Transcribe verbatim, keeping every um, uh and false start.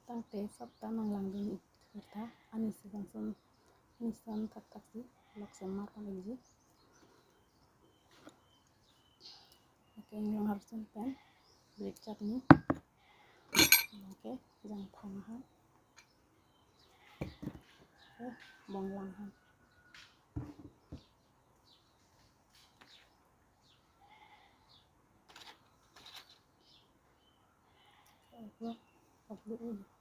Tangte sop ta nanglangdun ik tha. Anisi jangson, anison thakthak si lok semar pon ikji. Okay, inglong harsun pen brick chutney. Okay, jangphong ahan. Okay, bonglang ahan. Okay, upload.